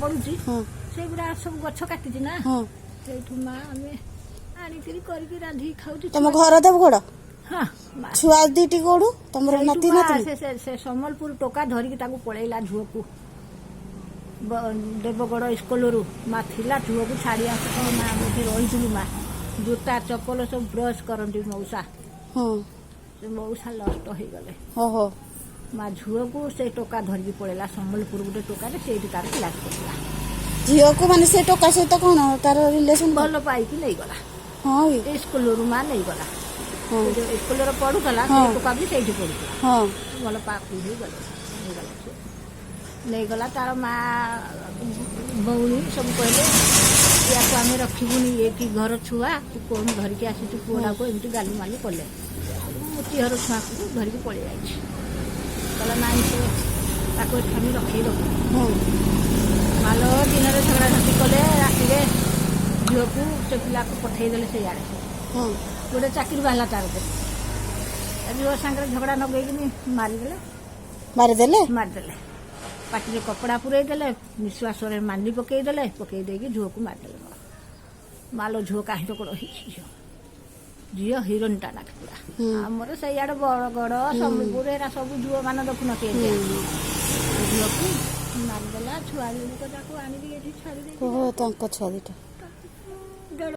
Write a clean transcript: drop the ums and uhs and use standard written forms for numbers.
ପଡୁଛି, ସେଗୁଡା ସବୁ ଗଛ କାଟିଛି ନା। ସେଇଠୁ ମା ଆମେ ଆଣିକିରି କରିକି ରାନ୍ଧିକି ଖାଉଛୁ। ତମ ଘର ଦେବଗଡ଼? ହଁ ମା। ଛୁଆ ଦିଟି କୋଉଠୁ ତମର? ସେଇଠୁ ନାତି ମା ନାତୁଣୀ? ସେ ସମ୍ବଲପୁର ଟୋକା ଧରିକି ତାକୁ ପଳେଇଲା ଝୁଅକୁ ଦେବଗଡ଼ ସ୍କୁଲରୁ ମା ଥିଲା। ଝୁଅକୁ ଛାଡ଼ି ଆସ କଣ ମା, ଆମେ ଏଠି ରହିଥିଲୁ ମା। ଜୋତା ଚପଲ ସବୁ ବ୍ରଶ କରନ୍ତି ମଉସା। ସେ ମଉସା ନଷ୍ଟ ହେଇଗଲେ। ଓହୋ। ମା, ଝୁଅକୁ ସେ ଟୋକା ଧରିକି ପଳେଇଲା ସମ୍ବଲପୁର, ଗୋଟେ ଟୋକାରେ ସେଇଠି ତାର କ୍ଲାସ କରୁଥିଲା। ଝିଅକୁ ମାନେ ସେ ଟୋକା ସହିତ କଣ ତାର ରିଲେସନ? ଭଲ ପାଇକି ନେଇଗଲା। ହଁ କି? ଏ ସ୍କୁଲରୁ ମା ନେଇଗଲା। ସେ ଯୋଉ ସ୍କୁଲରେ ପଢୁଥିଲା, ସେ ଟୋକା ବି ସେଇଠି ପଢୁଥିଲା। ଭଲ ପାପି ହେଇଗଲେ, ନେଇଗଲା ସେ, ନେଇଗଲା। ତାର ମା ଭଉଣୀ ସବୁ କହିଲେ, ୟାକୁ ଆମେ ରଖିବୁନି, ଇଏ କି ଘର ଛୁଆ, ତୁ କଣ ଧରିକି ଆସିଛୁ ପୁଅଟାକୁ? ଏମିତି ଗାଲି ମାଲି କଲେ। ମୋତି ଘର ଛୁଆକୁ ଧରିକି ପଳେଇ ଯାଇଛି। କହିଲା, ନାଇଁ, ସେ ତାକୁ ଏଠି ଆମେ ରଖେଇ ଦବୁ। ମାଲ ଦିନରେ ଝଗଡ଼ାଝାଟି କଲେ, ରାତିରେ ଝିଅକୁ ସେ ପିଲାକୁ ପଠେଇଦେଲେ ସେଇଆଡ଼େ। ଗୋଟେ ଚାକିରି ବାହାରିଲା ତାର, ତା ଝିଅ ସାଙ୍ଗରେ ଝଗଡ଼ା ଲଗେଇକିନି ମାରିଦେଲେ। ମାରିଦେଲେ? ମାରିଦେଲେ। ପାଟିରେ କପଡ଼ା ପୁରେଇ ଦେଲେ, ନିଶ୍ୱାସରେ ମାଣ୍ଡି ପକେଇ ଦେଲେ, ପକେଇ ଦେଇକି ଝିଅକୁ ମାରିଦେଲେ। ମାଲ ଝିଅ କାହିଁ ତ ରହିଛି ଝିଅ, ଝିଅ ହିରୋଇନଟା ନାଖେ ପୁରା। ଆମର ସେଇଆଡ଼େ ବରଗଡ଼, ସମ୍ବଲପୁର, ଏରା ସବୁ ଝିଅ ମାନେ ଦେଖୁନ କେମିତି। ଝିଅକୁ ମାରିଦେଲା। ଛୁଆ ଲୋକ ତାକୁ ଆଣିକି ଏଠି ଛାଡ଼ି ଦେଇକି। ଓହୋ, ତାଙ୍କ ଛୁଆ ଦିଟା।